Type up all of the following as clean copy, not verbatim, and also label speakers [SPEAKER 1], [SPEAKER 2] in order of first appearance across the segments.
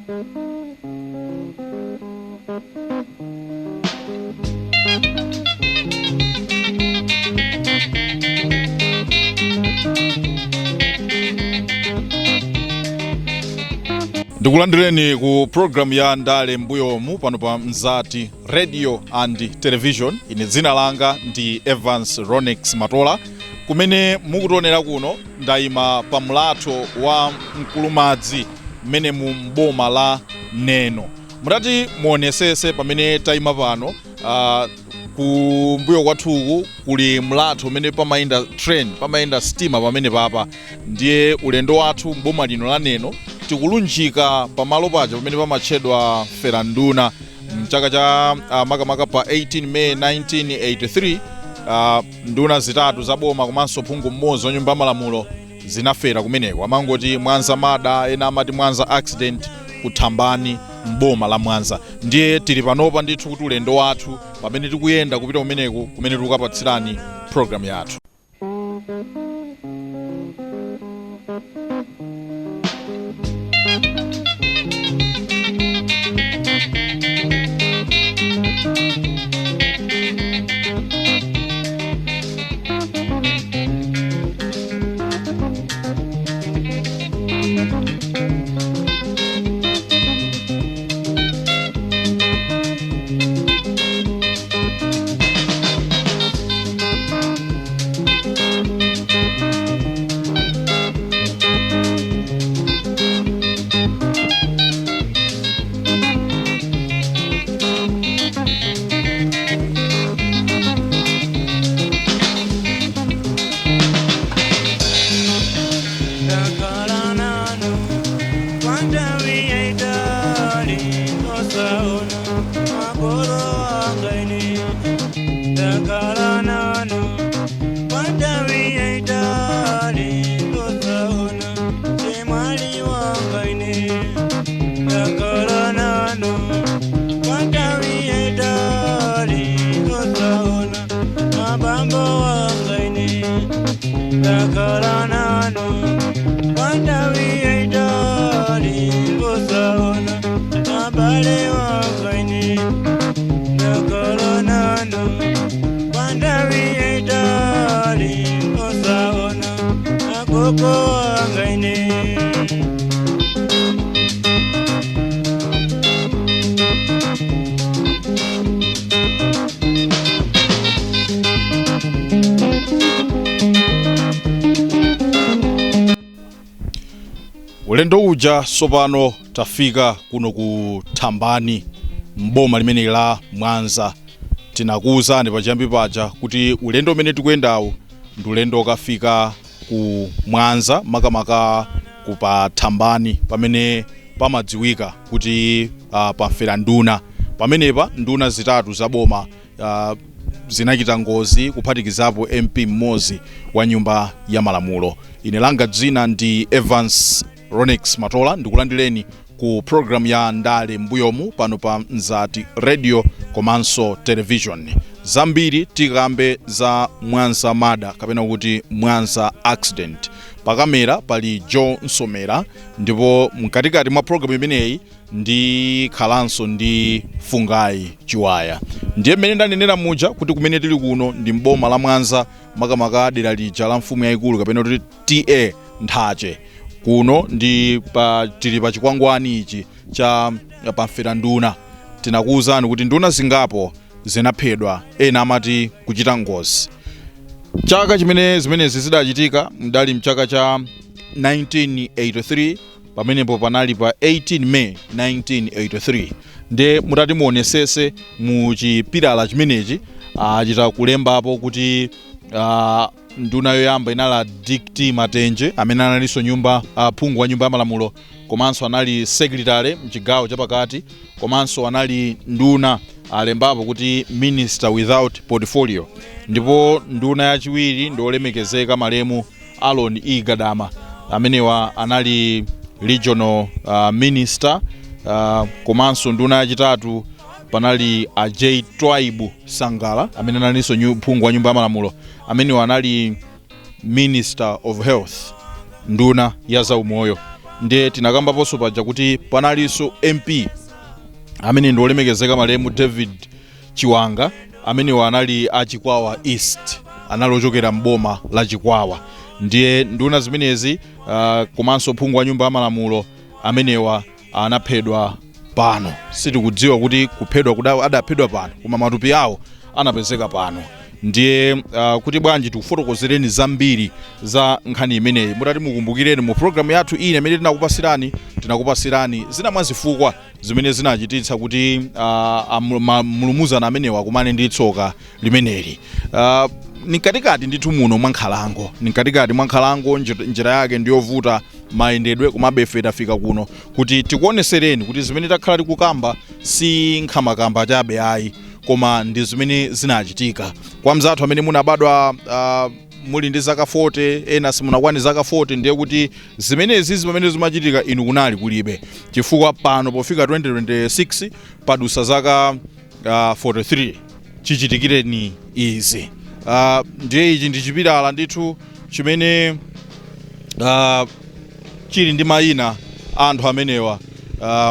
[SPEAKER 1] Ndikulandireni ku program ya Ndale Mbuyomu pano pa Mzati Radio and Television. Ine dzina langa ndi Evans Ronex Matola. Kumene mukutionera kuno, ndayima pa mlatho wa Mkulumadzi mmene mu mboma la Neno. Mutati muonesese pamene tayima pano, kumbuyo kwathuku kuli mlatho umene pamayenda train, pamayenda stima pamene papa. Ndiye ulendo wathu mboma lino la Neno, tikulunjika pamalo paja pamene pamatchedwa Feranduna mchaka cha makamaka pa 18 May 1983, nduna zitatu za boma komanso phungu mmodzi wa nyumba ya malamulo zinafera kumeneko. Amangoti Mwanza murder, ena amati Mwanza accident, kuthambani mboma la Mwanza. Ndiye tili panopa ndithu kuti ulendo wathu pamene tikuyenda kupita kumeneku, kumene tikukapatsirani program yathu.
[SPEAKER 2] Ndakhala nanu kwa nthawi yaitali osaona makolo anga ine. Ndakhala nanu kwa nthawi yaitali osaona chemwali wanga ine. Ndakhala nanu kwa nthawi yaitali osaona abambo wanga ine. Ndakhala nanu kwa nthawi yaitali osaona abale wanga ine. Ndakhala nanu kwa nthawi yaitali osaona agogo wanga ine.
[SPEAKER 1] Ulendo uja sopano tafika kuno ku Thambani mboma limene la Mwanza. Tinakuwuzani pachiyambi paja kuti ulendo umene tikuyendawu ndi ulendo okafika ku Mwanza, makamaka ku pa Thambani pamene pamadziwika kuti pamfera nduna. Pamenepa nduna zitatu za boma zinachita ngozi, kuphatikizapo MP mmodzi wa nyumba ya malamulo. Ine langa dzina ndi Evans Ronex Matola. Ndikulandireni ku program ya Ndale Mbuyomu pano pa Mzati Radio komanso Television. Zambiri tikambe za Mwanza murder kapena kuti Mwanza accident. Pakamera pali Joe Nsomera, ndipo mkatikati mwa program imeneyi ndikhalanso ndi Fungai Chiwaya. Ndiye mmene ndanenera muja kuti kumene tili kuno ndi mboma la Mwanza, makamaka dera lija la mfumu yayikulu kapena kuti TA Nthache. Kuno ndi pa, tili pa chikwangwani ichi cha pamfera nduna. Tinakuwuzani kuti nduna zingapo zinaphedwa, ena amati kuchita ngozi. Chaka chimene zimenezi zidachitika mdali mchaka cha 1983. Pamenepo panali pa 18 May 1983. Ndiye mutati muonesese mu chipilala chimenechi, achita kulembapo kuti nduna yoyamba inali Dick T Matenje, amene analinso nyumba phungu wa nyumba ya malamulo komanso anali secretary mchigawo chapakati, komanso anali nduna, alembapo kuti minister without portfolio. Ndipo nduna yachiwiri ndi olemekezeka malemu Alon E Gadama, amenewa anali regional minister. Komanso nduna yachitatu panali a J Twaibu Sangala, amene analinso phungu wa nyumba ya malamulo, amenewa anali minister of health, nduna ya zaumoyo. Ndiye tinakambaponso paja kuti panalinso MP amene ndi olemekezeka malemu David Chiwanga, amenewa anali a Chikwawa East, anali ochokera mboma la Chikwawa. Ndiye nduna zimenezi komanso phungu wa nyumba ya malamulo amenewa anaphedwa pano. Sitikudziwa kuti kuphedwa kuda adaphedwa pano, koma matupi awo anapezeka pano. Ndiye kuti bwanji tikufotokozereni zambiri za nkhani imeneyi. Mutati mukumbukireni mu programu yathu ine imene tinakupasirani zina mwa zifukwa zimene zinachititsa kuti mulumuzana amenewa akumane ndi tsoka limeneli. Ni mkatikati ndithu muno mwa nkhalango, ni mkatikati mwa nkhalango, njira yake ndiyovuta mayendedwe, komabe ife tafika kuno kuti tikuonesereni kuti zimene takhala tikukamba si nkhamakamba chabe ayi, koma ndi zimene zinachitika. Kwa mzathu amene munabadwa muli ndi zaka 40, ena simunakwani zaka 40, ndiye kuti zimenezi zimene zimachitika inu kunali kulibe, chifukwa pano pofika 2026 padusa zaka 43 chichitikireni izi. Ndiye ichi ndi chipilala ndithu chimene chili ndi mayina anthu amenewa.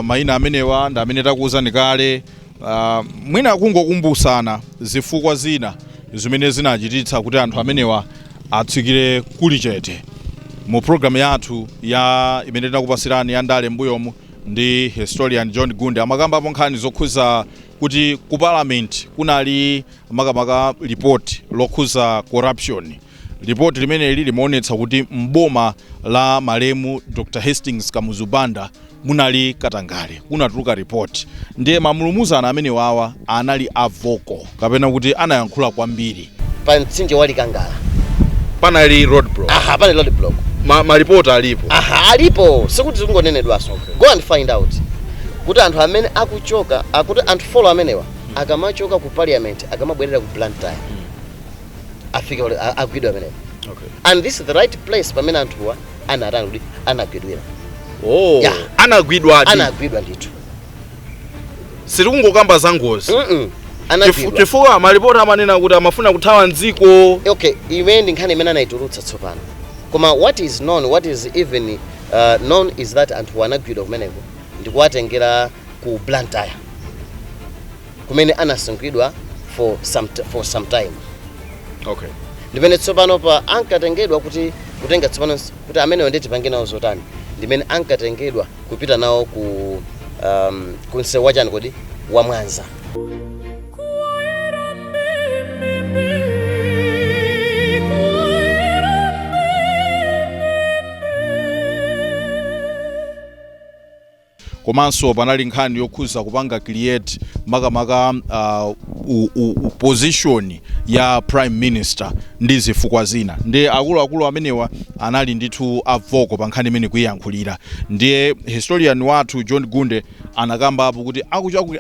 [SPEAKER 1] Mayina amenewa ndi amene takuwuzani kale. Mwina kungokumbusana zifukwa zina zimene zinachititsa kuti anthu amenewa atsikire kuli chete. Mu programu yathu ya imene tinakupasirani ya ndale mbuyomu ndi historian John Gunde, amakambapo nkhani zokhuza kuti ku parliament kunali makamaka report lokhuza corruption. Ripoti limeneli limaonetsa kuti mboma la malemu Dr Hastings Kamuzu Banda munali katangale, kunatuluka report. Ndiye mamulumuzana amene wawa anali a vocal, kapena kuti anayankhula kwambiri.
[SPEAKER 3] Pa mtsinje wa Likangala
[SPEAKER 1] panali roadblock.
[SPEAKER 3] Aha, panali roadblock.
[SPEAKER 1] Maripoti alipo.
[SPEAKER 3] Aha, alipo, sikuti zikungonenedwaso. Go and find out kuti anthu amene akuchoka, akuti anthu 4 amenewa akamachoka ku parliament, akamabwerera ku Blantyre, afike agwidwe amenewa. And this is the right place pamene anthuwa anatani kuti anagwidwira.
[SPEAKER 1] Oh.
[SPEAKER 3] Yeah.
[SPEAKER 1] Anagwidwa?
[SPEAKER 3] Anagwidwa ndithu.
[SPEAKER 1] Sitikungokamba za ngozi.
[SPEAKER 3] Anagwidwa.
[SPEAKER 1] Chifukwa malipoti amanena kuti amafuna kuthawa mdziko.
[SPEAKER 3] Okay, imene ndi nkhani imene anayitulutsa tsopano, koma what is known, what is even known is that anthu anagwidwa kumeneko ndikuwatengera ku Blantyre kumene anasungidwa for some time. Ndimene tsopano pa ankatengedwa kuti kutenga tsopano kuti amenewo ndi tipange nawo zotani, ndimene ankatengedwa kupita nawo ku msewu wachani kodi wa Mwanza.
[SPEAKER 1] Komanso panali nkhani yokhuza kupanga create makamaka position ya prime minister ndi zifukwa zina. Ndiye akuluakulu amenewa anali ndithu a vocal pa nkhani imene kuyiyankhulira. Ndiye historian wathu John Gunde anakambapo kuti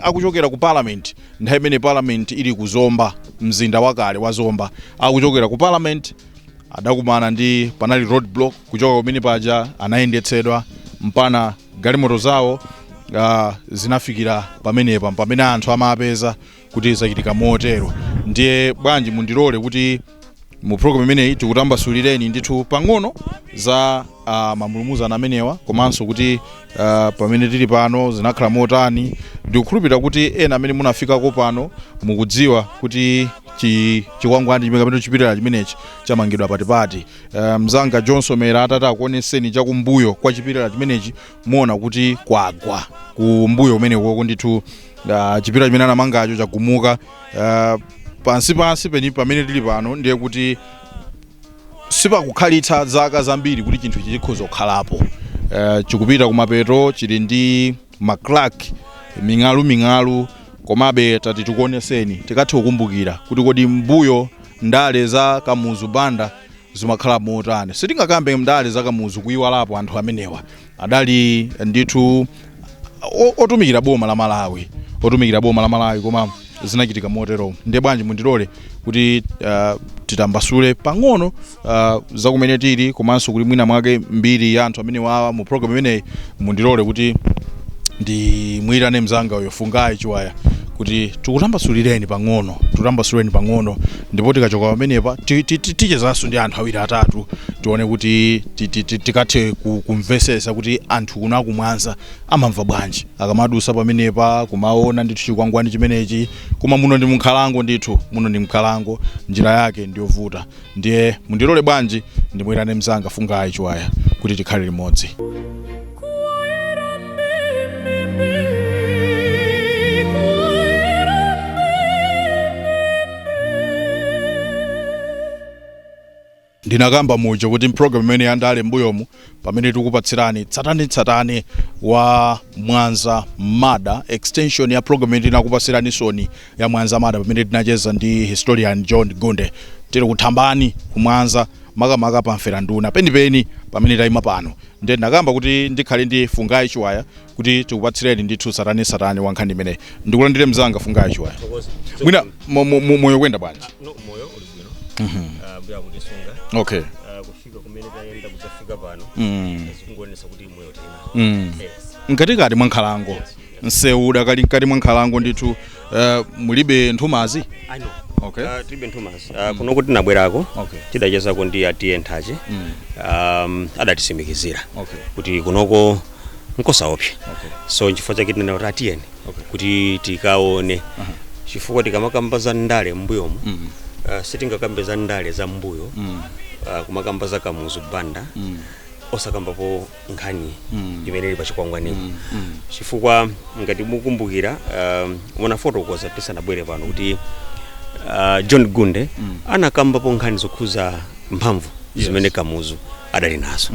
[SPEAKER 1] akuchokera ku parliament, nthawi imene parliament ili ku Zomba, mzinda wakale wa Zomba, akuchokera ku parliament adakumana ndi panali roadblock. Kuchoka kumene paja anayendetsedwa mpana galimoto zawo zinafikira pamenepa pamene anthu amapeza kuti zachitika motero. Ndiye bwanji mundilole kuti mu program imeneyi tikutambasulireni ndithu pang'ono za mamulumuzana amenewa, komanso kuti pamene tili pano zinakhala motani. Ndikukhulupirira kuti ena amene munafikako pano mukudziwa kuti chikwangwani chimene kapena chipilala chimenechi chamangidwa patipati. Mzanga Johnson Mera atati akuoneseni chakumbuyo kwa chipilala chimenechi, muona kuti kwagwa kumbuyo kumene koko ndithu. Chipilala chimene anamangacho chagumuka. Pansi pansi peni pamene tili pano ndiye kuti sipakukhalitsa zaka zambiri kuti chinthu ichi chikhoza kukhalapo. Chikupita kumapeto, chili ndi ma crack, ming'alu ming'alu, komabe tati tikuoneseni tikathe kukumbukira kuti kodi mbuyo ndale za Kamuzu Banda zimakhala motani. Sitingakambe ndale za Kamuzu kuyiwalapo anthu amenewa, adali ndithu otumikira boma la Malawi, otumikira boma la Malawi, koma zinachitika motero. Ndiye bwanji mundilole kuti titambasule pang'ono zakumene tili, komanso kuti mwina mwake mbiri ya anthu amene wawa mu program imeneyi. Mundilole kuti ndimuyitane mzanga uyo Fungai Chiwaya Kuti tikutambasulireni pang'ono, tikutambasulireni pang'ono, ndipo tikachoka pamenepa tichezanso ndi anthu awiri atatu, tione kuti tikathe kumvesesa kuti anthu kuno akumwanza amamva bwanji akamadusa pamenepa kumaona ndithu chikwangwani chimenechi. Koma muno ndi munkhalango ndithu, muno ndi mnkhalango, njira yake ndiyovuta. Ndiye mundilole bwanji ndimuyitane mzanga Fungayi Chiwaya kuti tikhale limodzi. Ndinakamba muja kuti program imene yandale mbuyomu, pamene tikupatsirani tsatanetsatane wa Mwanza Mada, extension ya program imene tinakupatsirani soni ya Mwanza Mada, pamene tinacheza ndi historian John Gunde, tili kuthambani kumwanza, makamaka pa Mferanduna penipeni pamene tayima pano. Ndiye ndinakamba kuti ndikhale ndi Fungayi Chiwaya kuti tikupatsireni ndithu tsatanetsatane wa nkhani imeneyi. Ndikulandire mzanga Fungayi Chiwaya. Mwina moyo kuyenda bwanji?
[SPEAKER 4] No, moyo uli bwino. Mbuya kutisunga. Kufika kumene tayenda kudzafika pano, zikungoonesa kuti moyo tena. Yes.
[SPEAKER 1] Mkatikati mwa nkhalango, msewu udakali mkati mwa nkhalango ndithu, mulibe nthumazi?
[SPEAKER 4] I know. Tilibe nthumazi. Kuno kuti tinabwerako, tidachezako ndi atiye nthache, adatitsimikizira kuti kunoko nkosaopsa. So nchifukwa chake tinena kuti atiyeni kuti tikaone, chifukwa tikamakamba za ndale m'mbuyomu, sitingakambe za ndale za mbuyo, kumakamba za Kamuzu Banda osakambapo nkhani imene ili pachikwangwanipo, chifukwa ngati mukumbukira, munafotokoza tisanabwere pano kuti John Gunde anakambapo nkhani zokhuza mphamvu zimene Kamuzu adali nazo,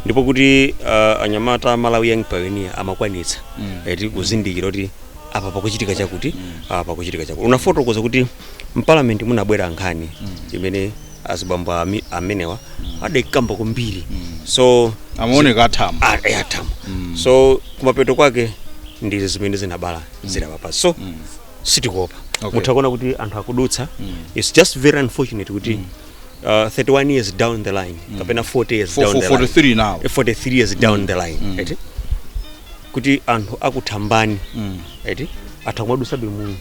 [SPEAKER 4] ndipo kuti anyamata Malawi Young Pioneer amakwanitsa eti kuzindikira kuti apa pakuchitika chakuti, apa pakuchitika chakuti. Unafotokoza kuti mpalamenti munabwera nkhani imene azibambo amenewa adayikamba kwambiri, so
[SPEAKER 1] Amaoneka athama.
[SPEAKER 4] Ah, athama. So kumapeto kwake ndi zimene zinabala zilapapa. So sitikuopa. Mutha kuona kuti anthu akudutsa. It's just very unfortunate kuti 31 years down the line, kapena 40 years down the line,
[SPEAKER 1] 43 now.
[SPEAKER 4] 43 years down the line, eti kuti anthu akuthambani, eti atha kumadutsabe mu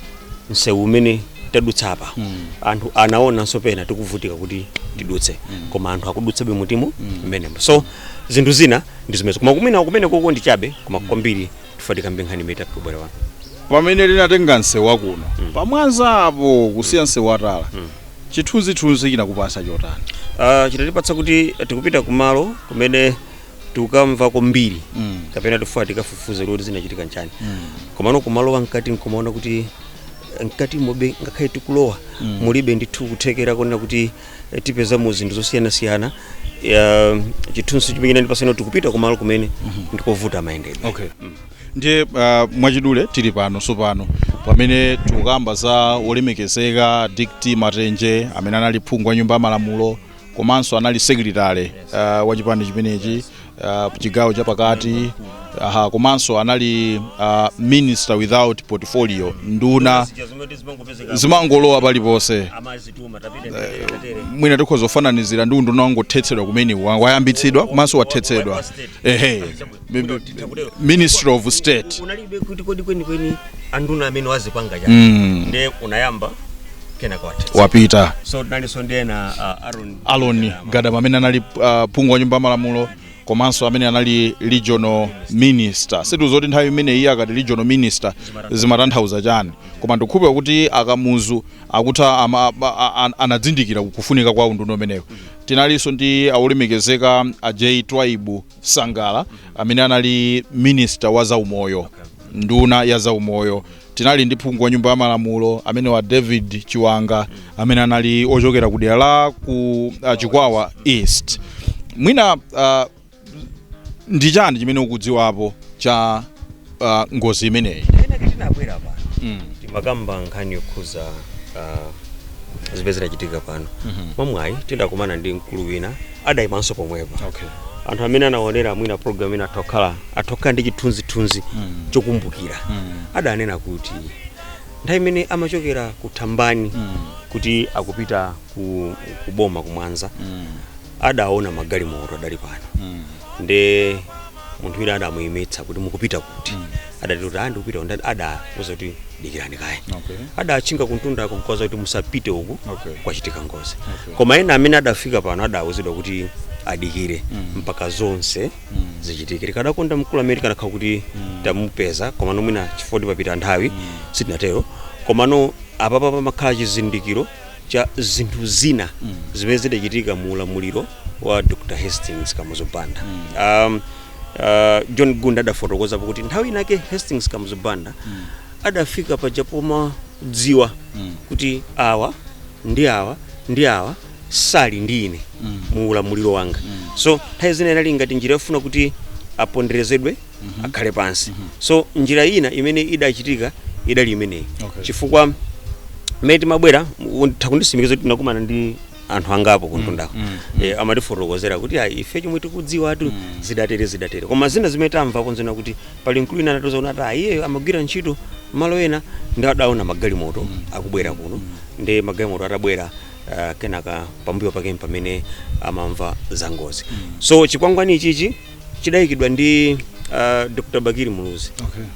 [SPEAKER 4] msewu umene tadutsa apa. Anthu anaonanso pena tikuvutika kuti tidutse, koma anthu akudutsabe mutimo mmenemo. So zinthu zina ndi zimenezo, koma kumene koko ndi chabe, koma kwambiri tifa tikambe nkhani imene takubwera pano.
[SPEAKER 1] Pamene tinatenga msewu wakuno pamwanza apo kusiya msewu watala, chithunzithunzi chinakupasa chotani?
[SPEAKER 4] Chitatipatsa kuti tikupita kumalo kumene tikukamva kwambiri, kapena tifuna tikafufuze kuti zinachitika nchani. Komano kumalowa mkati nkumaona kuti mkati mobe ngakhale tikulowa, mulibe ndithu kuthekera kuona kuti tipeza mu zinthu zosiyanasiyana. Chithunzi chimene ndipasana, tikupita kumalo kumene ndikovuta mayendedwe.
[SPEAKER 1] Okay, ndiye mwachidule tili pano sopano pamene tikukamba za wolemekezeka Dick T Matenje, amene anali phungu wa nyumba ya malamulo komanso anali secretary wa chipani chimenechi chigawo chapakati, aha, komanso anali minister without portfolio, nduna zimangolowa paliponse. Mwina tikhoza kufananizira ndi unduna wangothetsedwa kumene wayambitsidwa komanso wathetsedwa, ehe, Ministry of State.
[SPEAKER 4] Unalibe kuti kodi kwenikweni anduna amene wazipanga chani. Nde unayamba, kenaka wathetsa.
[SPEAKER 1] Wapita.
[SPEAKER 4] So tinalinso ndi ena, Aaron.
[SPEAKER 1] Alon Gadama, amene anali phungu wa nyumba ya malamulo komanso amene anali regional minister. Situzoti nthawi imene iye akati regional minister zimatanthauza chani, koma ndikukhulupirira kuti akamuzu akutha anadzindikira kufunika kwa unduna umenewo. Tinalinso ndi awolemekezeka a J Twaibu Sangala, amene anali minister wa zaumoyo, nduna ya zaumoyo. Tinali ndi phungu wa nyumba ya malamulo amene wa David Chiwanga, amene anali ochokera ku dera la ku Chikwawa East. Mwina ndi chani chimene ukudziwapo cha ngozi imeneyi?
[SPEAKER 4] Ena tinabwera pano, timakamba nkhani yokhuza zimene zinachitika pano. Mwamwayi tidakumana ndi mkulu wina adayimanso pomwepa. Anthu amene anaonera mwina program ina atokhala ndi chithunzithunzi chokumbukira. Adanena kuti nthawi imene amachokera ku Thambani kuti akupita ku boma kumwanza, adaona magalimoto adali pano, nde munthu wina adamuyimitsa kuti, "Mukupita kuti?" Adati kuti andikupita ndani, adauza kuti dikirani kaye. Adatchinga kuntundako nkoza kuti musapite uku, kwachitika ngozi. Koma ena amene adafika pano adawuzidwa kuti adikire mpaka zonse zichitike. Tikadakonda mkulu amene tikanakhala kuti tamupeza, komano mwina chifukwa papita nthawi sitinatero. Komano apapa pamakhala chizindikiro cha zinthu zina zimene zidachitika mu ulamuliro wa Dr Hastings Kamuzu Banda. John Gunda adafotokozapo kuti nthawi inake Hastings Kamuzu Banda adafika paja pomadziwa kuti awa ndi awa ndi awa sali ndi ine mu ulamuliro wanga. So nthawi zina inali ngati njira yofuna kuti aponderezedwe, akhale pansi. So njira ina imene idachitika idali imeneyi, chifukwa mmene timabwera takundisimikiza kuti tinakumana ndi anthu angapo kuntundako. Amatifotokozera kuti ayi, ife chomwe tikudziwatu zidatere zidatere. Koma zina zimene tamvapo nzina kuti pali mkulu ina anatiuza kuti ati iyeyo amagwira ntchito malo ena ndi adaona magalimoto akubwera kuno. Ndi magalimoto atabwera, kenaka pambuyo pake pamene amamva za ngozi. So chikwangwani ichichi chidayikidwa ndi Dr Bakili Muluzi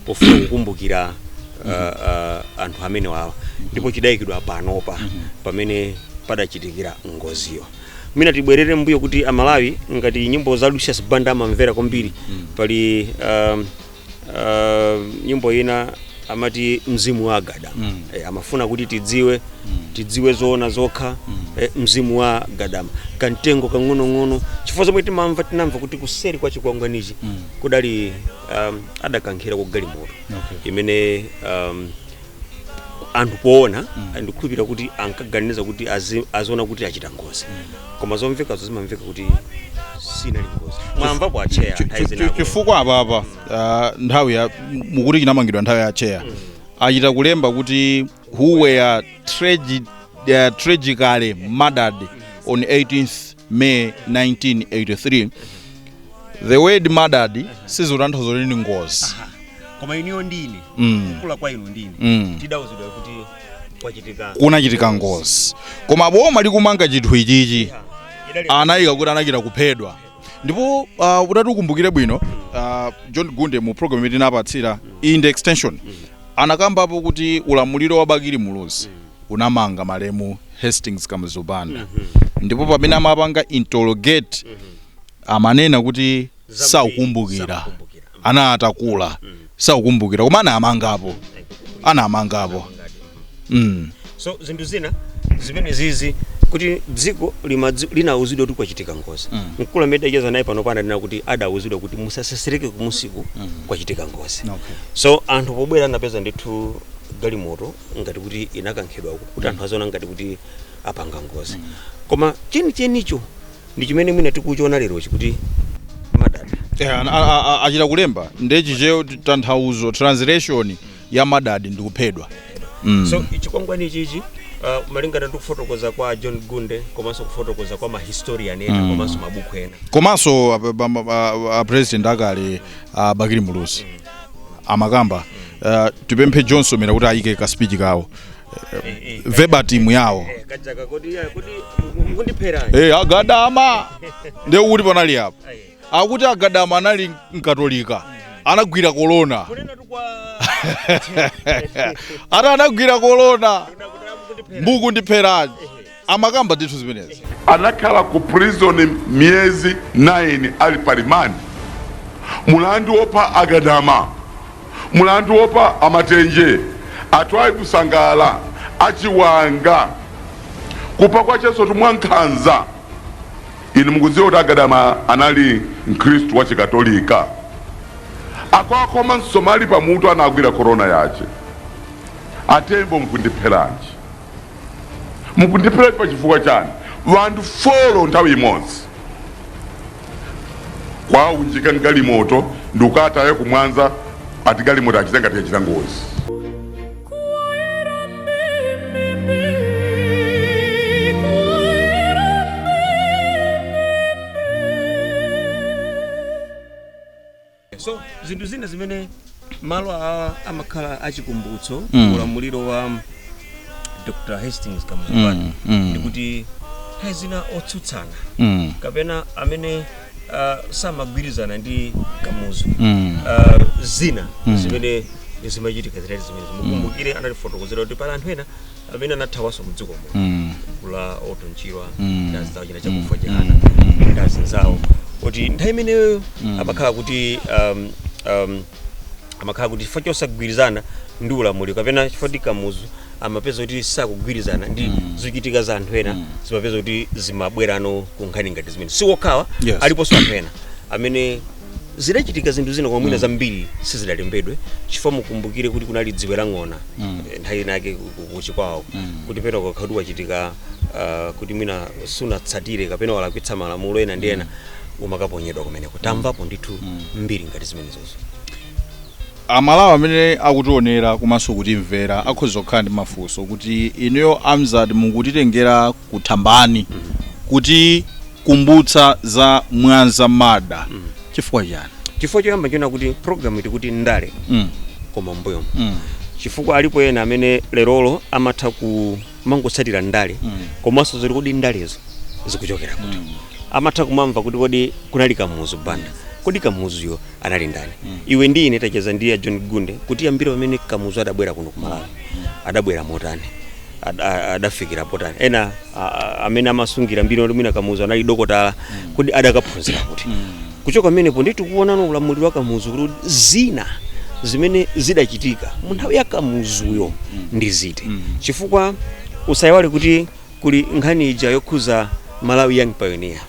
[SPEAKER 4] pofuna kukumbukira anthu amene wawa, ndipo chidayikidwa panopa pamene padachitikira ngoziyo. Mwina tibwerere mbuyo kuti Amalawi ngati nyimbo za Lucius Banda amamvera kwambiri. Pali nyimbo ina amati mzimu wa Gadama. Amafuna kuti tidziwe zoona zokha. Mzimu wa Gadama, kamtengo kang'onong'ono, chifukwa zomwe timamva, tinamva kuti kuseri kwa chikwangwanichi kudali adakankhira ku galimoto imene anthu poona ndikukhulupirira kuti ankaganiza kuti aziona kuti achita ngozi, koma zomvekazo zimamveka kuti sinali ngozi. Mwamvapo acheya nthawi zinako.
[SPEAKER 1] Chifukwa apapa nthawi ya mukuti chinamangidwa nthawi ya cheya, achita kulemba kuti who were tragically murdered on 18th May 1983. The word murdered sizikutanthauza kuti ndi ngozi.
[SPEAKER 4] Koma iniyo ndine kukula kwa inu ndine tidauzidwa kuti kwachitika
[SPEAKER 1] Kunachitika ngozi, koma boma likumanga chinthu ichichi anayika kuti anachita kuphedwa. Ndipo utati ukumbukire bwino, John Gunde mu program imene tinapatsira iyi ndi extension, anakambapo kuti ulamuliro wa Bakili Muluzi unamanga malemu Hastings Kamuzu Banda, ndipo pamene amapanga interrogate amanena kuti saukumbukira.
[SPEAKER 4] Sakukumbukira.
[SPEAKER 1] Ana atakula saukumbukira, koma anamangapo, anamangapo.
[SPEAKER 4] So zinthu zina zimene zizi kuti dziko linauzidwa kuti kwachitika ngozi. Mkulu amene tidacheza naye pano pananena kuti adauzidwa kuti musasesereke kumusiku, kwachitika ngozi. So anthu pobwera anapeza ndithu galimoto ngati kuti inakankhidwa uku, kuti anthu aziona ngati kuti apanga ngozi. Koma chenichenicho ndi chimene mwina tikuchiona lerochi kuti murdered.
[SPEAKER 1] Eh, achita kulemba ndechicheyo tanthauzo, translation ya murdered ndi kuphedwa.
[SPEAKER 4] So chikwangwani ichichi, malingana ndi kufotokoza kwa John Gunde komanso kufotokoza kwa mahistorian ena komanso mabuku ena,
[SPEAKER 1] komanso a president akale a Bakili Muluzi amakamba, tipemphe Johnson mera kuti ayike ka speech kawo, verbatim yawo.
[SPEAKER 4] Kajaka kodi ya kodi mukundipherani?
[SPEAKER 1] Agadama ndiye kuti panali apo akuti Agadama anali mkatolika, anagwira kolona.
[SPEAKER 4] Kunena tu kwa
[SPEAKER 1] Ati anagwira kolona, mukundipherani, amakamba ndithu zimenezi.
[SPEAKER 5] Anakhala ku prison miyezi 9 ali pa remand, mulandu wopha Agadama, mulandu wopha Amatenje, atwayi kusangala achiwanga, kupha kwa chesotu mwankhanza. Inu mukudziwa kuti Agadama anali mkhristu wa Chikatolika. Akwakoma msomali pamutu, anagwira korona yace. Atembo, mukundipheranji? Mukundipheranji pa chifukwa chani? Wanthu 4 nthawi imodzi kwaunjika mgalimoto ndikukataye kumwanza, ati galimoto achita ngati yachita ngozi.
[SPEAKER 6] Quaeram bim bim, quaeram bim.
[SPEAKER 4] So zinthu zina zimene malo awa amakhala achikumbutso, ulamuliro wa Dr Hastings Kamuzu Banda, ndikuti nthawi zina otsutsana kapena amene Samagwirizana ndi Kamuzu. Zina zimene zimachitika zinali zimene mukumbukire anatifotokozera kuti pali anthu ena amene anathawanso mdziko muno, kula Orton Chirwa, ndazinzawo china Chakufa Chihana, ndazinzawo, kuti nthawi imeneyo amakhala kuti amakhala kuti chifukwa chosagwirizana ndi ulamuliro kapena chifukwa kuti Kamuzu amapeza kuti sakugwirizana ndi zochitika za anthu ena, zimapeza kuti zimabwerano ku nkhani ngati zimene siwokhawa. Aliponso anthu ena amene zidachitika zinthu zina, koma mwina zambiri sizidalembedwe, chifukwa mukumbukire kuti kunali dziwe la ng'ona nthawi inake kuchikwawo, kuti pena ukakhala kuti wachitika kuti mwina sunatsatire kapena walakwitsa malamulo ena ndi ena, umakaponyedwa kumeneko. Tamvapo ndithu mbiri ngati zimenezozo.
[SPEAKER 1] Amalawi amene akutionera komanso kutimvera akhoza kukhala ndi mafunso kuti inuyo Amzad mukutitengera kuthambani kuti kumbutsa za Mwanza murder, chifukwa chani?
[SPEAKER 4] Chifukwa choyamba chiona kuti program iti ndale koma mbuyomo, chifukwa alipo ena amene lerolo amatha kumangotsatira ndale, komanso zoti kodi ndalezo zikuchokera kuti, amatha kumamva kuti kodi kunali Kamuzu Banda, kodi Kamuzuyo anali ndani? Iwe ndi ine tacheza ndi ya John Gunde kuti yambira pamene Kamuzu adabwera kuno ku Malawi, adabwera motani, adafikira potani. Ena amene amasungira mbiri kuti mwina Kamuzu anali dokotala, kodi adakaphunzira kuti? Kuchoka pamenepo ndi tikuonano ulamuliro wa Kamuzu, kuti zina zimene zidachitika mu nthawi ya Kamuzuyo ndi ziti, chifukwa usayiwale kuti kuli nkhani ija yokhuza Malawi Young Pioneer.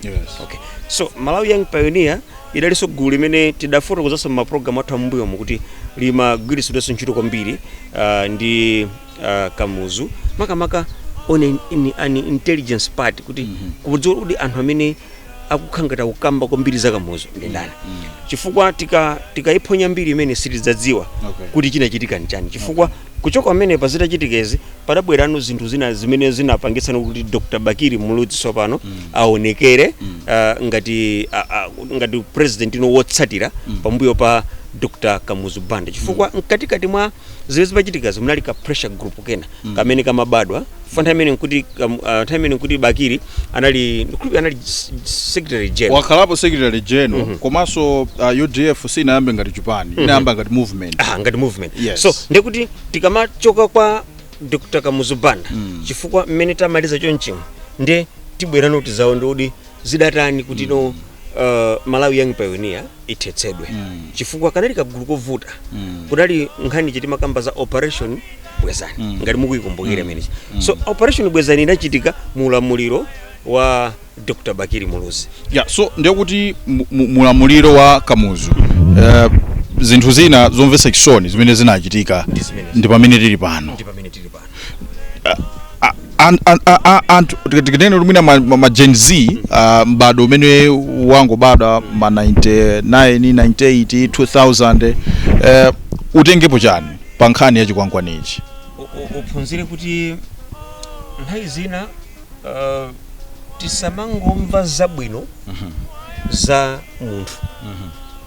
[SPEAKER 4] Okay, so Malawi Young Pioneer idalinso gulu limene tidafotokozanso mapulogalamu athu am'mbuyomu kuti limagwiritsidwenso ntchito kwambiri ndi Kamuzu, makamaka on an intelligence part, kuti kudziwa kuti anthu amene akukhangata kukamba kwambiri za Kamuzu ndi ndani, chifukwa tikayiphonya mbiri imene sitidzadziwa kuti chinachitika nchani. Chifukwa kuchoka pamene pazitachitika izi, padabwerano zinthu zina zimene zinapangitsana kuti Dr Bakili Muluzi tsopano aonekere ngati president ino wotsatira pambuyo pa Dr Kamuzu Banda, chifukwa mkatikati mwa zimene zimachitikazi munali ka pressure group kena kamene kamabadwa fa nthawi imene nkuti Bakili anali, ndikhulupirira anali secretary general.
[SPEAKER 1] Wakhalapo secretary general, komanso UDF sinayambe ngati chipani, inayamba ngati movement.
[SPEAKER 4] Ah, ngati movement.
[SPEAKER 1] Yes.
[SPEAKER 4] So ndekuti tikamachoka kwa Dr Kamuzu Banda, chifukwa mmene tamaliza chonchimo, nde tibwerano tizaone kuti zidatani kuti no Malawi Young Pioneer ithetsedwe, chifukwa kanali kagulu kovuta. Kunali nkhani chitimakamba za Operation Bwezani, ngati mukuyikumbukira imenechi. So Operation Bwezani inachitika mu ulamuliro wa Dr Bakili Muluzi.
[SPEAKER 1] Yeah, so ndiye kuti mulamuliro wa Kamuzu, zinthu zina zomvetsa chisoni zimene zinachitika
[SPEAKER 4] Ndi zimenezi.
[SPEAKER 1] ndi pamene tili pano.
[SPEAKER 4] Ndi pamene tili pano.
[SPEAKER 1] Anthu tikanene kuti mwina ma Gen Z, m'bado umene wangobadwa ma 99, 98, 2000, utengepo chani pa nkhani ya chikwangwanichi?
[SPEAKER 4] Uphunzire kuti nthawi zina tisamangomva zabwino za munthu,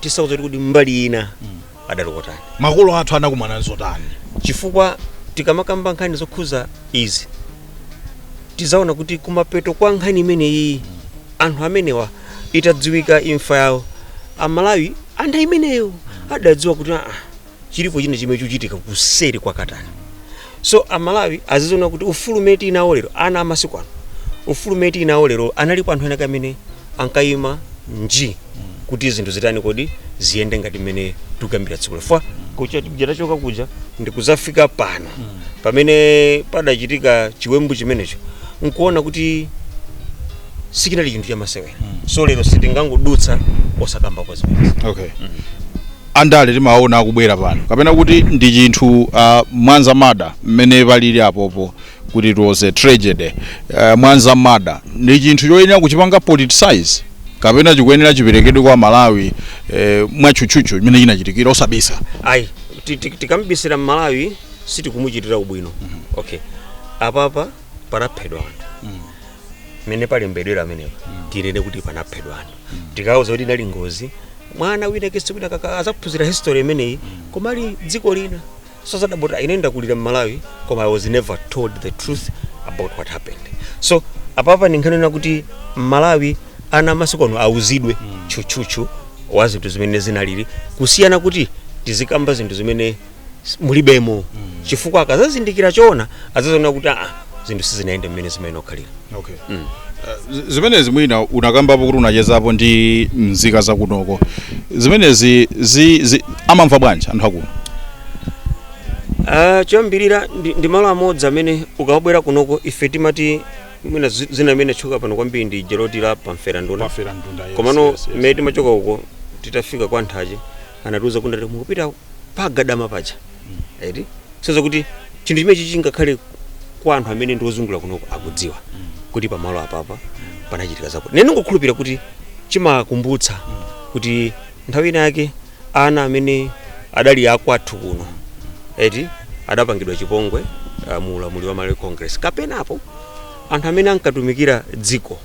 [SPEAKER 4] tisauza kuti mbali ina adalokotani,
[SPEAKER 1] makolo athu anakumana zotani.
[SPEAKER 4] Chifukwa tikamakamba nkhani zokhuza izi, tizaona kuti kumapeto kwa nkhani imeneyi, anthu amenewa itadziwika imfa yawo, Amalawi anthu imeneyo adadziwa kuti chilipo china chimene chikuchitika kuseri kwa katani. So Amalawi aziziona kuti ufulu umene tinawo lero, ana amasiku ano, ufulu umene tinawo lero, analipo anthu ena amene ankayima nji kuti zinthu zitani, kodi ziyende ngati mmene tikuyambira tsiku lefwa kuja tachoka kuja ndikuzafika pano pamene padachitika chiwembu chimenecho, nkuona kuti sichinali chinthu chamasewera. So lero sitingangodutsa osakambapo zimenezi.
[SPEAKER 1] Okay, andale timaona akubwera pano, kapena kuti ndi chinthu Mwanza murder mmene palili apopo kuti it was a tragedy, Mwanza murder ndi chinthu choyenera kuchipanga politicize kapena chikuyenera chiperekedwe kwa Malawi mwatchutchutchu chimene chinachitikira, osabisa?
[SPEAKER 4] Ayi, tikambisira Mmalawi sitikumuchitira ubwino. Okay, apapa panaphedwa anthu, mmene palembedwera amenepa, tinene kuti panaphedwa anthu. Tikauza kuti inali ngozi, mwana wina kesi wina kaka azaphunzira history imeneyi, koma ali dziko lina sozadabota, ine ndakulira mMalawi koma I was never told the truth about what happened. So apapa ndi nkhani kuti Malawi Ana amasiku ano auzidwe tchutchutchu wa zinthu zimene zinalili, kusiyana kuti tizikamba zinthu zimene mulibemo, chifukwa akazazindikira choona azaziona kuti aa, zinthu sizinayende mmene zimayenera kukhalira.
[SPEAKER 1] Okay. Zimenezi mwina unakambapo kuti unachezapo ndi mzika zakunoko, zimenezi amamva bwanji anthu akuno?
[SPEAKER 4] Choyambirira ndi malo amodzi amene ukabwera kunoko ife timati mwina zina imene tchuka pano kwambiri ndi jeloti la pamferandunda. Komano mmene timachoka uko, titafika kwa Nthache, anatiuza kuti mukupita pagadama paja, eti soza kuti chinthu chimene chingakhale kwa anthu amene ndi ozungulira kunoko akudziwa kuti pamalo apapa panachitika zakuti. Nene ngokhulupirira kuti chimakumbutsa kuti nthawi ina yake ana amene adali akwathu kuno, eti, adapangidwa chipongwe mu ulamuliro wa Malawi Congress, kapenapo anthu amene ankatumikira dziko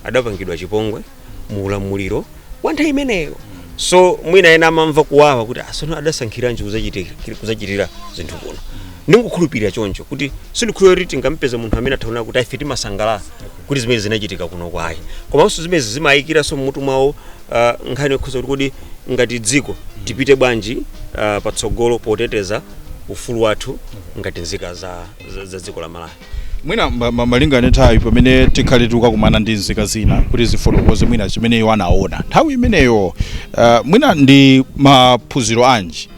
[SPEAKER 4] adapangidwa chipongwe mu ulamuliro wa nthawi imeneyo. So mwina ena amamva kuwawa kuti asono adasankhiranji kuzachitira zinthu kuno. Ndingokhulupirira choncho kuti sindikhulupirira kuti tingampeze munthu amene athaona kuti ife timasangalala kuti zimene zinachitika kuno kwayi. Komanso zimene zimayikiranso mmutu mwawo nkhani yokhuza kuti kodi ngati dziko tipite bwanji patsogolo poteteza ufulu wathu ngati nzika za dziko la Malawi.
[SPEAKER 1] Mwina malingana ndi nthawi, pamene tikhale tikukakumana ndi nzika zina kuti zifotokoze mwina chimene iwo anaona nthawi imeneyo, mwina ndi maphunziro anji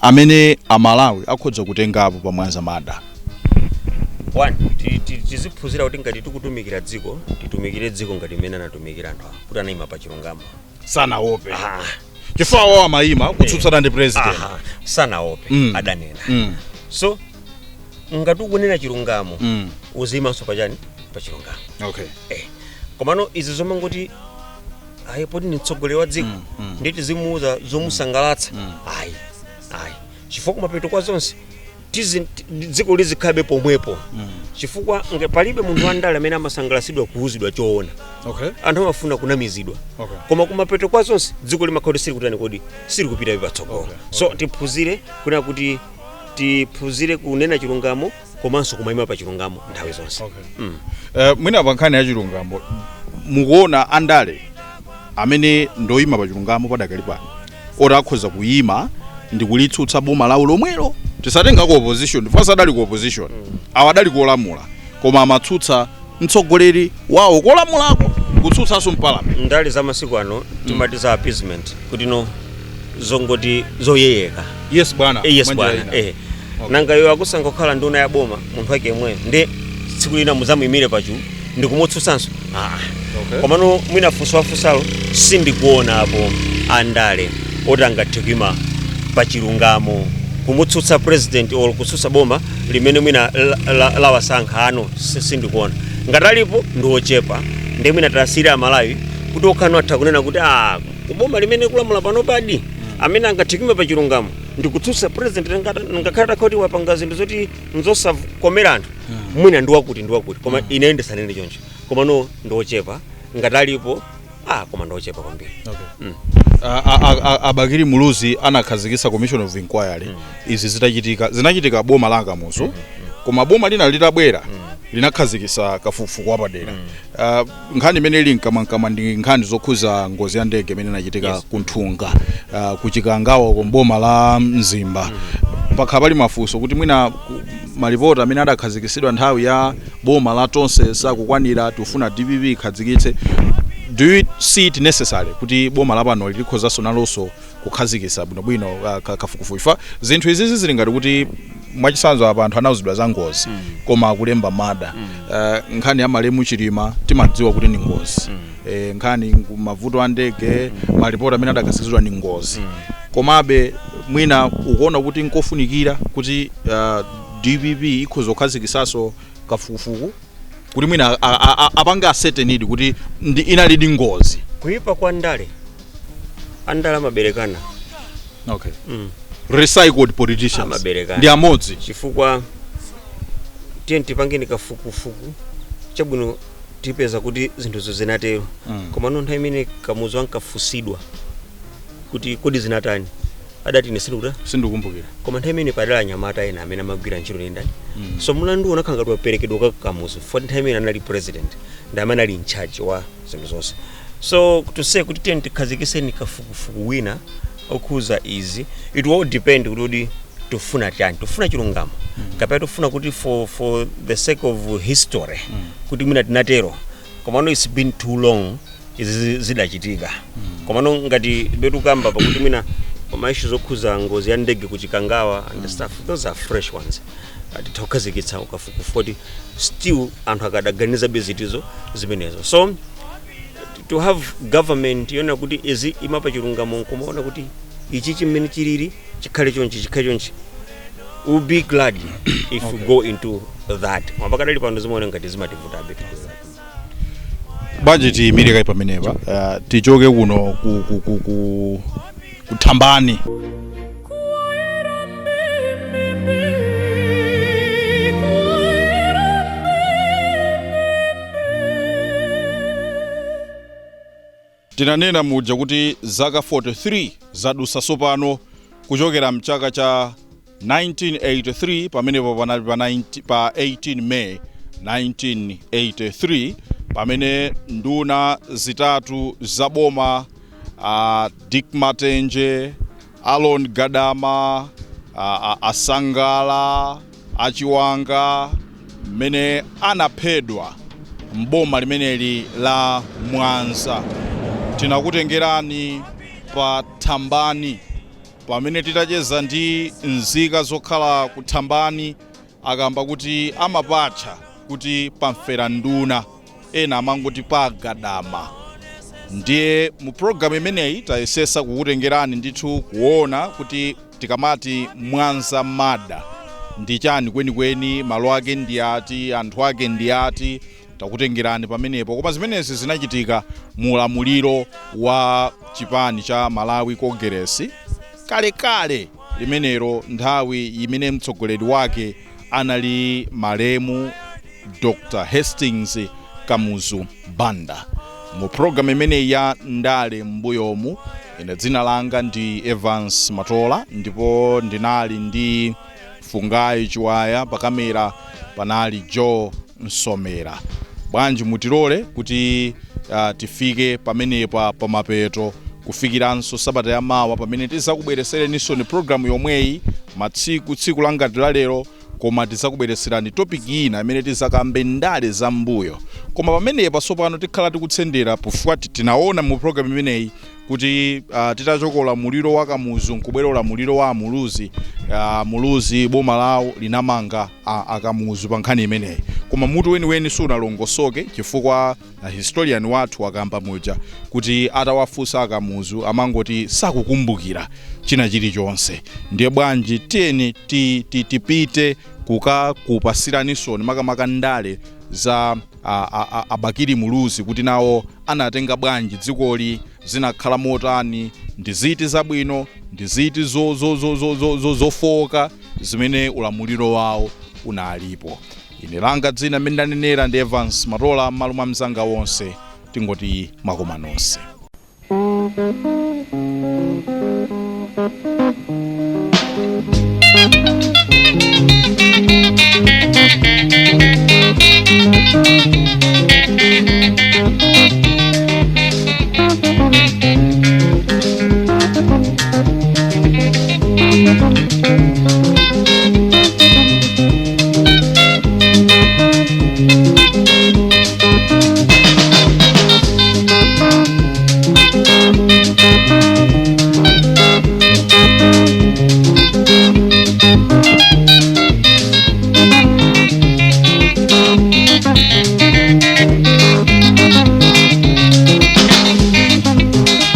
[SPEAKER 1] amene Amalawi akhoza kutengapo pa Mwanza murder?
[SPEAKER 4] One, tiziphunzira kuti ngati tikutumikira dziko, titumikire dziko ngati mmene anatumikira anthu awa, kuti anayima pa chilungamo.
[SPEAKER 1] Sanaope, chifukwa awo amayima kutsutsana ndi president.
[SPEAKER 4] Aha, sanaope. Adanena. So ngati ukunena chilungamo, uziyimanso pachani? Pa chilungamo. Komano izi zomangoti ayi, poti ni mtsogoleri wa dziko, ndi tizimuuza zomusangalatsa, ayi ayi, chifukwa kumapeto kwa zonse dziko lizikhabe pomwepo, chifukwa palibe munthu wandale amene amasangalatsidwa kuuzidwa choona. Anthu amafuna kunamizidwa. Koma kumapeto kwa zonse dziko limakhala kuti sili kutani kodi? Sili kupita patsogolo. So tiphunzire kunena kuti tiphunzire kunena chilungamo komanso kumayima pa chilungamo nthawi zonse.
[SPEAKER 1] Mwina pa nkhani ya chilungamo, mukuona andale amene ndoyima pa chilungamo padakali pano, oti akhoza kuyima ndi kulitsutsa boma lawo lomwelo? Tisatenga ku opposition, chifukwa sadali ku opposition, awo adali kolamula, koma amatsutsa mtsogoleri wawo kolamulako, kutsutsanso mpalamenti.
[SPEAKER 4] Ndale za masiku ano timati za appeasement, kuti no, zongoti zoyeyeka.
[SPEAKER 1] Yes bwana.
[SPEAKER 4] Yes
[SPEAKER 1] mwanjira
[SPEAKER 4] bwana.
[SPEAKER 1] ina.
[SPEAKER 4] Nanga iwo akusankha kukhala nduna ya boma, munthu wake yemweyo, ndi tsiku lina muzamuyimire pachu ndikumutsutsanso? Ah. Komano mwina funso wafunsalo, sindikuonapo andale oti angathe kuima pa chilungamo kumutsutsa president or kutsutsa boma limene mwina lawasankha ano. Sindikuona. Ngati alipo ndi ochepa, ndi mwina tasiyira Amalawi kuti okhano atha kunena kuti ah, kuboma limene kulamula pano padi amene angathe kuima pa chilungamo ndikutsutsa president, ngakhale atakhala kuti wapanga zinthu zoti nzosakomera anthu, mwina ndiwakuti ndiwakuti. Koma ine ndisanene choncho, koma no, ndiochepa. Ngati alipo, ah, koma ndiochepa kwambiri.
[SPEAKER 1] Abakili Muluzi anakhazikitsa commission of inquiry. Izi zitachitika, zinachitika boma la Kamuzu, koma boma lina litabwera linakhazikitsa kafukufuku wapadera. Nkhani imene ili mkamwamkamwa ndi nkhani zokhuza ngozi ya ndege imene inachitika kunthunga, kuchikangawa, kumboma la Mzimba. Pakhala pali mafunso kuti mwina malipoti amene adakhazikitsidwa nthawi ya boma la Tonse sakukwanira, tifuna DPP ikhazikitse. Do you see it necessary kuti boma lapano likhozanso nalonso kukhazikitsa bwinobwino kafukufuku? Ifa zinthu izizi zili ngati kuti mwachitsanzo apa anthu anauzidwa za ngozi, koma akulemba murder. Nkhani ya malemu Chilima timadziwa kuti ni ngozi. Nkhani mavuto a ndege, malipoti amene adakhazikitsidwa ni ngozi. Komabe mwina ukuona kuti nkofunikira kuti DPP ikhoza kukhazikitsanso kafukufuku kuti mwina apange ascertain kuti ndi inalidi ngozi?
[SPEAKER 4] Kuipa kwa ndale, andale amaberekana.
[SPEAKER 1] Recycled politicians.
[SPEAKER 4] Amaberekana.
[SPEAKER 1] Ndi amodzi.
[SPEAKER 4] Chifukwa tiye tipangeni kafukufuku chabwino, tipeza kuti zinthuzo zinatero. Koma no, nthawi imene Kamuzu ankafusidwa kuti kodi zinatani, Adati ine sindikuta
[SPEAKER 1] Sindikukumbukira.
[SPEAKER 4] Koma nthawi imene padali anyamata ena amene amagwira ntchito ndi ndani. So mlandu unakhala ngati waperekedwa kwa Kamuzu for nthawi imene anali president, ndi amene ali in charge wa zinthu zonse. So to say kuti tiyeni tikhazikiseni kafukufuku wina okhuza izi, it will depend kuti kodi tufuna chani? Tufuna chilungamo kapena tufuna kuti for the sake of history, kuti mwina tinatero? Komano it's been too long izi zidachitika. Komano ngati betukamba pakuti mwina ma issues okhuza ngozi ya ndege kuchikangawa and stuff, those are fresh ones. Titha kukhazikitsa ukafukufuku kuti still anthu akadaganiza bezitizo zimenezo. So to have government yona kuti izi imapa chilungamo, nkumaona kuti ichi chimene chilili chikhale chonchi, chikhale chonchi, we'll be glad if we go into that. Mapakadali pano zimaona ngati zimativutabe to do that.
[SPEAKER 1] Bwanji tiyimire kayi pamenepa, tichoke kuno ku Thambani.
[SPEAKER 6] Quaeram mi, quaeram mi.
[SPEAKER 1] Tinanena muja kuti zaka 43 zadusa sopano kuchokera mchaka cha 1983. Pamenepo panali pa 18 May 1983 pamene nduna zitatu za boma, Dick Matenje, Alon Gadama, Asangala Achiwanga, mmene anaphedwa mboma limeneli la Mwanza. Tinakutengerani pa Thambani pamene titacheza ndi nzika zokhala ku Thambani, akamba kuti amapatcha kuti pamfera nduna, ena amangoti pa Gadama. Ndiye mu programu imeneyi tayesesa kukutengerani ndithu kuona kuti tikamati Mwanza mada ndi chani kwenikweni, malo ake ndi ati, anthu ake ndi ati. Takutengerani pamenepo. Koma zimenezi zinachitika mu ulamuliro wa chipani cha Malawi Congress kalekale limenelo, nthawi imene mtsogoleri wake anali malemu Dr Hastings Kamuzu Banda. Mu programu imeneyi ya ndale m'mbuyomu, ine dzina langa ndi Evans Matola ndipo ndinali ndi Fungai Chiwaya, pakamera panali Joe Nsomera. Bwanji mutilole kuti tifike pamenepa pamapeto, kufikiranso sabata yamawa pamene tizakubweresereninso ni programu yomweyi matsiku tsiku langati la lero, koma tizakubwereserani topic ina imene tizakambe ndale za mbuyo. Koma pamenepa tsopano tikhala tikutsendera pofika tinaona mu programu imeneyi kuti titachoka ulamuliro wa Kamuzu nkubwera ulamuliro wa Amuluzi, Muluzi boma lawo linamanga Akamuzu pa nkhani imeneyi, koma mutu weniweni sunalongosoke chifukwa historian wathu akamba muja kuti atawafunsa Akamuzu amangoti sakukumbukira china chilichonse. Ndiye bwanji tiyeni tipite kukakupasiranisoni makamaka ndale za Abakiri Muluzi, kuti nawo anatenga bwanji dzikoli, zinakhala motani, ndi ziti zabwino, ndi ziti zofoka zimene ulamuliro wawo unalipo. Ine langa dzina mmene ndanenera ndi Evans Matola. M'malo mwa mzanga wonse tingoti mwakoma nonse.